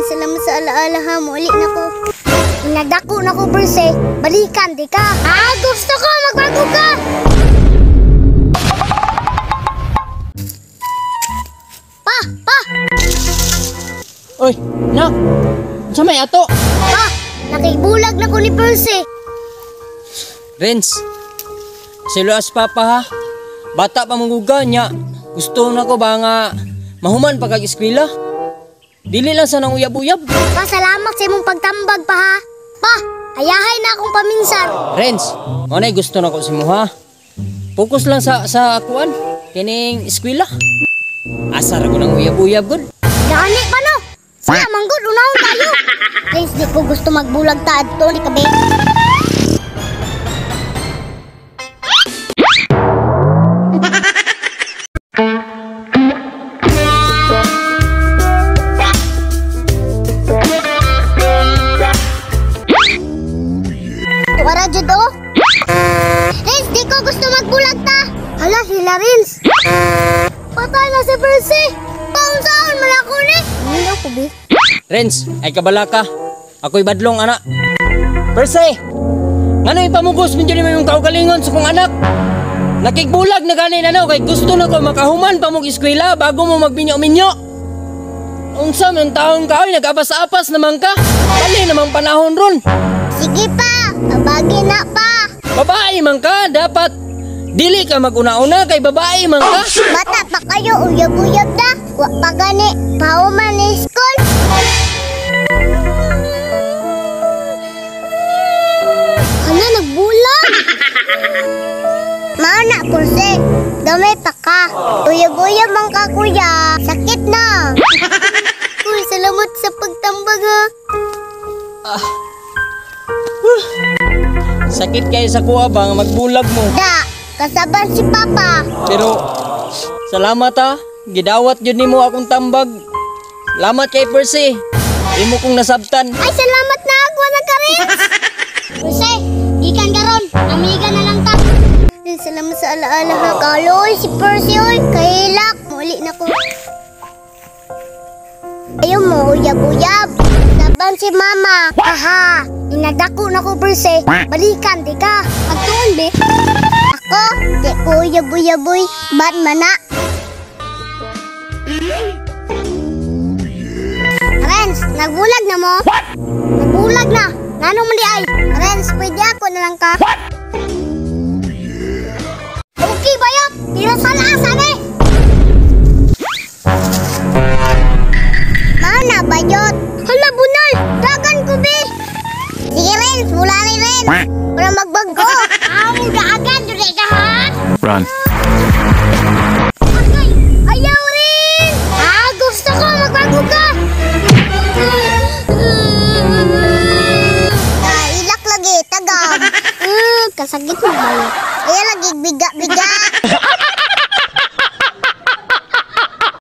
Rin, salamat sa alaala ha. Muli na ko. Nagdako na ko, Percy. Balikan, di ka. Ah, gusto ko! Magbago ka! Pa! Pa! Oy, nak. Unsa may ato? Pa! Nakibulag na ko ni Percy. Renz, siluas papa ha. Bata pa mong niya. Gusto na ko ba nga mahuman pa kag eskwela? Dili lang sa nang uyab-uyab. Pa, salamat sa imong pagtambag pa ha. Pa, ayahay na akong paminsan. Renz, mao nay gusto na ko sa imo ha. Focus lang sa akuan kining eskwela. Asa ra ko nang uyab-uyab gud. Gani pa no. Siya manggod unahon tayo. Renz, di ko gusto magbulag ta adto ni kabe. Tuara jud oh. Renz, di ko gusto magbulag ta. Hala, sila Renz. Patay na si Percy. Paunsaon man ako ni. Ano ko bi? Renz, ay kabala ka. Ako'y badlong ana. Percy, ngano ipamugos minyo ni imong kaugalingon sa kong anak? Nakigbulag na gani na kay gusto na ko makahuman pa mong eskwela bago mo magminyo-minyo. Unsa man taon ka oy, nag-apas-apas naman ka. Dali namang panahon ron. Sige pa, abagi na pa. Babae man ka, dapat dili ka maguna-una kay babae man ka. Bata pa kayo, uyab-uyab na. Wa pa gani, pahuman ni school. Hala, nagbulag. Mao na, Percy. Gamay pa ka. Uyab-uyab man ka, kuya. Sakit na. Uy, salamat sa pagtambag ha. Sakit kayo sa kuha ba nga magbulag mo? Da, kasaban si Papa. Pero salamat ha. Gidawat yun nimo akong tambag. Salamat kay Percy. Imo kong nasabtan. Ay, salamat na ako na ka rin. Percy, gikan karon. Amiga na lang ta. Salamat sa alaala ha. Kaloy si Percy oy. Kahilak. Muli na ko. Ayaw mo, uyab-uyab. Saban si Mama. Aha, inagdako na ko, Percy. Balikan, di ka. Agtuon, be. Ako, di ko uyab-uyaboy. Ba't mana? Renz, nagbulag na mo? What? Nagbulag na. Nanong man di ay? Renz, pwede ako na lang ka. What? Okay ba yun? Pero sa laasan eh. Mao na bayot. Hala, bunal. Dagan ko, be. Sige, Renz. Mula ni Renz. Para magbago. Aw, dagan. Dure ka, ha? Run. Agay! Ayaw rin! Ah, gusto ko! Magbago ka! Ah, ilak lagi, tagam. Kasagit mo ba yun? Ayaw lagi, biga-biga.